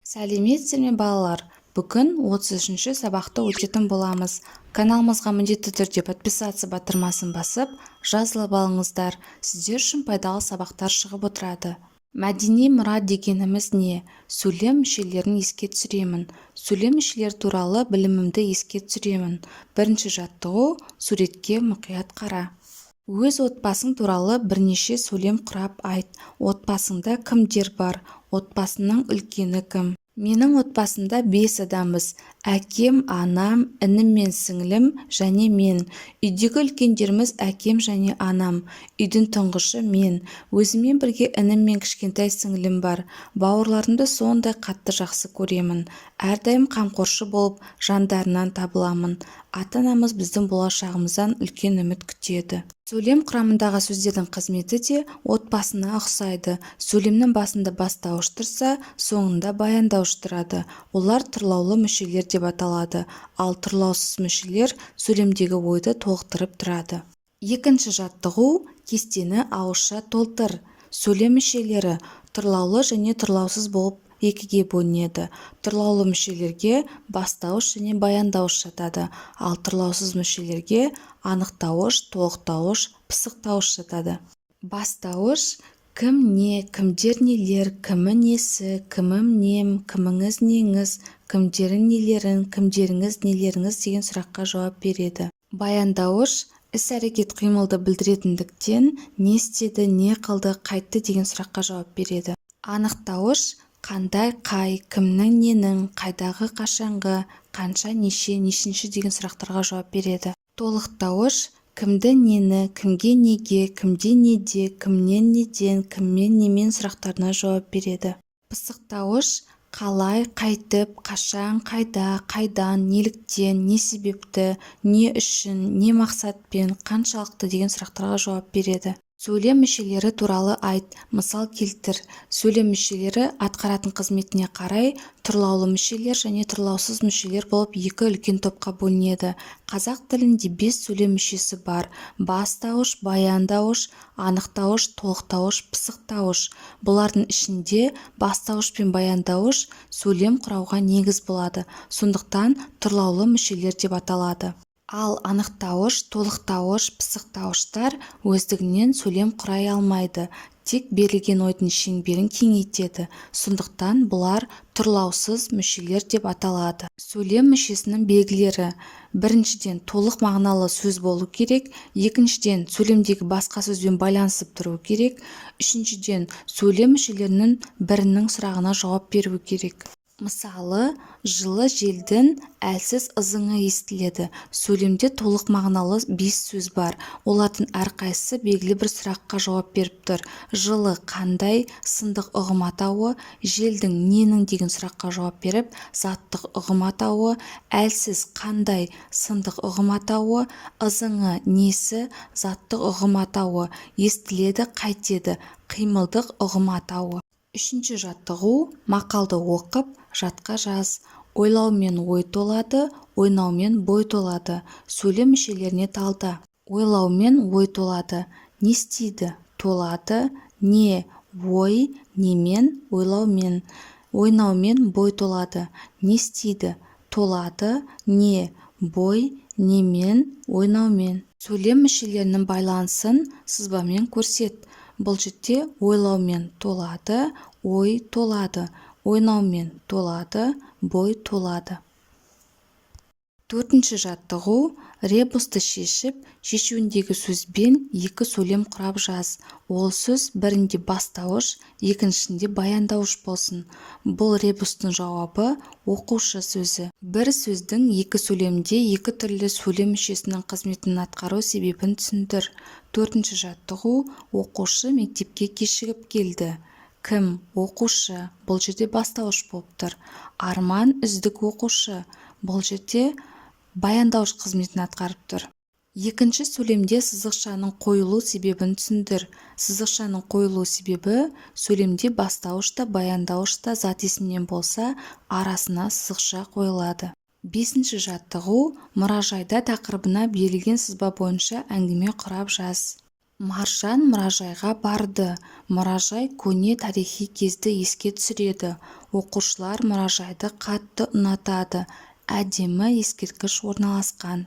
Сәлеметсіздер ме, балалар! Бүгін 33-ші сабақты өтетін боламыз. Каналымызға міндетті түрде «Подписаться» батырмасын басып, жазылып алыңыздар. Сіздер үшін пайдалы сабақтар шығып отырады. Мәдени мұра дегеніміз не? Сөйлем мүшелерін еске түсіремін. Сөйлем мүшелері туралы білімімді еске түсіремін. Бірінші жаттығу. Суретке мұқият қара. Өз отбасың туралы бірнеше сөйлем құрап айт. Отбасыңда кімдер бар? Отбасының үлкені кім? Менің отбасымда бес адамбыз: әкем, анам, інім мен сіңлім және мен. Үйдегі үлкендеріміз әкем және анам. Үйдің тұңғышы мен. Өзіммен бірге інім мен кішкентай сіңлім бар. Бауырларымды сондай қатты жақсы көремін. Әрдайым қамқоршы болып, жандарынан табыламын. Ата-анамыз біздің болашағымыздан үлкен үміт күтеді. Сөйлем құрамындағы сөздердің қызметі де отбасына ұқсайды. Сөйлемнің басында бастауыш тұрса, соңында баяндауыш тұрады. Олар тұрлаулы мүшелер деп аталады. Ал тұрлаусыз мүшелер сөйлемдегі ойды толықтырып тұрады. Екінші жаттығу. Кестені ауызша толтыр. Сөйлем мүшелері тұрлаулы және тұрлаусыз болып екіге бөлінеді. Тұрлаулы мүшелерге бастауыш және баяндауыш жатады, ал тұрлаусыз мүшелерге анықтауыш, толықтауыш, пысықтауыш жатады. Бастауыш: кім, не, кімдер, нелер, кімі, несі, кімім, нем, кіміңіз, неңіз, кімдерің, нелерің, кімдеріңіз, нелеріңіз деген сұраққа жауап береді. Баяндауыш іс-әрекет, қимылды білдіретіндіктен, не істеді, не қылды, қайтті деген сұраққа жауап береді. Анықтауыш: қандай, қай, кімнің, ненің, қайдағы, қашанғы, қанша, неше, нешінші деген сұрақтарға жауап береді. Толықтауыш: кімді, нені, кімге, неге, кімде, неде, кімнен, неден, кіммен, немен сұрақтарына жауап береді. Пысықтауыш: қалай, қайтіп, қашан, қайда, қайдан, неліктен, не себепті, не үшін, не мақсатпен, қаншалықты деген сұрақтарға жауап береді. Сөйлем мүшелері туралы айт, мысал келтір. Сөйлем мүшелері атқаратын қызметіне қарай тұрлаулы мүшелер және тұрлаусыз мүшелер болып екі үлкен топқа бөлінеді. Қазақ тілінде бес сөйлем мүшесі бар: бастауыш, баяндауыш, анықтауыш, толықтауыш, пысықтауыш. Бұлардың ішінде бастауыш пен баяндауыш сөйлем құрауға негіз болады, сондықтан тұрлаулы мүшелер деп аталады. Ал анықтауыш, толықтауыш, пысықтауыштар өздігінен сөйлем құрай алмайды, тек берілген ойдың шеңберін кеңейтеді, сондықтан бұлар тұрлаусыз мүшелер деп аталады. Сөйлем мүшесінің белгілері: біріншіден, толық мағыналы сөз болу керек; екіншіден, сөйлемдегі басқа сөзбен байланысып тұру керек; үшіншіден, сөйлем мүшелерінің бірінің сұрағына жауап беруі керек. Мысалы, «Жылы желдің әлсіз ызыңы естіледі». Сөйлемде толық мағыналы бес сөз бар. Олардың әрқайсысы белгілі бір сұраққа жауап беріп тұр. «Жылы», «қандай» сындық ұғым атауы, «желдің», «ненің» деген сұраққа жауап беріп, заттық ұғым атауы, «әлсіз», «қандай» сындық ұғым атауы, «ызыңы», «несі» заттық ұғым атауы, «естіледі», «қайтеді» қимылдық ұғым атауы. Үшінші жаттығу. Мақалды оқып, жатқа жаз. Ойлаумен ой толады, ойнаумен бой толады. Сөйлем мүшелеріне талда. Ойлаумен ой толады. Не істейді? Толады. Не? Ой. Немен? Ойлаумен. Ойнаумен бой толады. Не істейді? Толады. Не? Бой. Немен? Ойнаумен. Сөйлем мүшелерінің байланысын сызбамен көрсет. Бұл жерде ойлаумен толады, ой толады, ойнаумен толады, бой толады. Төртінші жаттығу. Ребусты шешіп, шешуіндегі сөзбен екі сөйлем құрап жаз. Ол сөз бірінде бастауыш, екіншісінде баяндауыш болсын. Бұл ребустың жауабы «оқушы» сөзі. Бір сөздің екі сөйлемде екі түрлі сөйлем мүшесінің қызметін атқару себебін түсіндір. Төртінші жаттығу. Оқушы мектепке кешігіп келді. Кім? Оқушы. Бұл жерде бастауыш болып тұр. Арман үздік оқушы. Бұл жерде баяндауыш қызметін атқарып тұр. Екінші сөйлемде сызықшаның қойылу себебін түсіндір. Сызықшаның қойылу себебі: сөйлемде бастауыш та, баяндауыш та зат есімнен болса, арасына сызықша қойылады. Бесінші жаттығу. Мұражайда тақырыбына берілген сызба бойынша әңгіме құрап жаз. Маржан мұражайға барды. Мұражай көне тарихи кезді еске түсіреді. Оқушылар мұражайды қатты ұнатады. Әдемі ескерткіш орналасқан.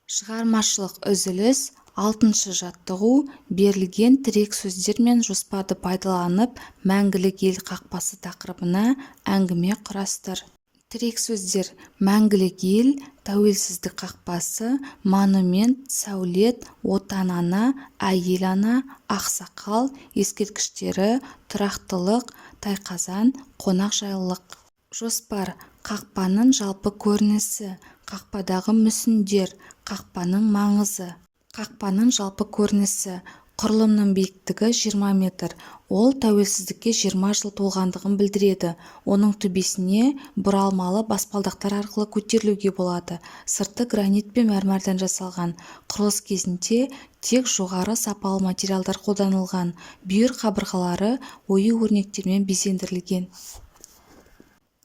Шығармашылық үзіліс. Алтыншы жаттығу. Берілген тірек сөздер мен жоспарды пайдаланып, «Мәңгілік ел қақпасы» тақырыбына әңгіме құрастыр. Тірек сөздер: Мәңгілік ел, тәуелсіздік қақпасы, монумент, сәулет, Отан-ана, әйел-ана, ақсақал, ескерткіштері, тұрақтылық, тайқазан, қонақжайлылық. Жоспар: қақпаның жалпы көрінісі, қақпадағы мүсіндер, қақпаның маңызы. Қақпаның жалпы көрінісі. Құрылымның биіктігі 20 метр. Ол тәуелсіздікке 20 жыл толғандығын білдіреді. Оның төбесіне бұралмалы баспалдақтар арқылы көтерілуге болады. Сырты гранит пен мәрмәрдан жасалған. Құрылыс кезінде тек жоғары сапалы материалдар қолданылған. Бүйір қабырғалары ою-өрнектермен безендірілген.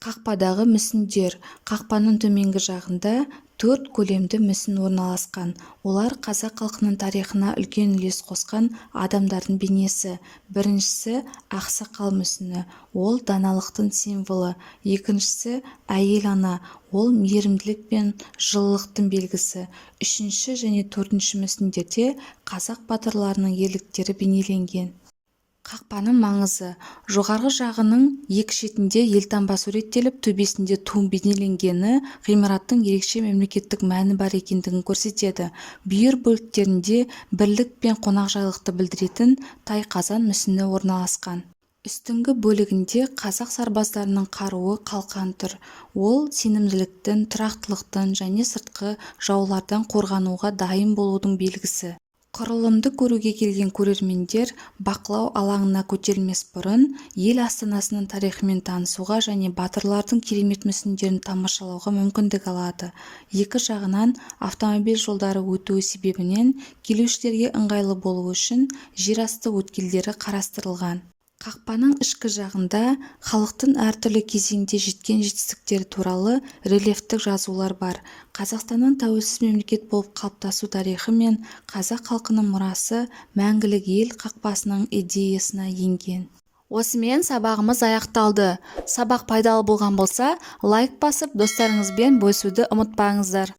Қақпадағы мүсіндер. Қақпаның төменгі жағында төрт көлемді мүсін орналасқан. Олар қазақ халқының тарихына үлкен үлес қосқан адамдардың бейнесі. Біріншісі – ақсақал мүсіні. Ол даналықтың символы. Екіншісі – әйел-ана. Ол мейірімділік пен жылылықтың белгісі. Үшінші және төртінші мүсіндерде қазақ батырларының ерліктері бейнеленген. Қақпаның маңызы. Жоғарғы жағының екі шетінде елтаңба суреттеліп, төбесінде ту бейнеленгені ғимараттың ерекше мемлекеттік мәні бар екендігін көрсетеді. Бүйір бөліктерінде бірлік пен қонақжайлықты білдіретін тайқазан мүсіні орналасқан. Үстіңгі бөлігінде қазақ сарбаздарының қаруы қалқан тұр. Ол сенімділіктің, тұрақтылықтың және сыртқы жаулардан қорғануға дайын болудың белгісі. Құрылымды көруге келген көрермендер бақылау алаңына көтерілмес бұрын ел астанасының тарихымен танысуға және батырлардың керемет мүсіндерін тамашалауға мүмкіндік алады. Екі жағынан автомобиль жолдары өтуі себебінен келушілерге ыңғайлы болуы үшін жерасты өткелдері қарастырылған. Қақпаның ішкі жағында халықтың әртүрлі кезеңде жеткен жетістіктері туралы рельефтік жазулар бар. Қазақстанның тәуелсіз мемлекет болып қалыптасу тарихы мен қазақ халқының мұрасы Мәңгілік ел қақпасының идеясына енген. Осымен сабағымыз аяқталды. Сабақ пайдалы болған болса, лайк басып, достарыңызбен бөлісуді ұмытпаңыздар.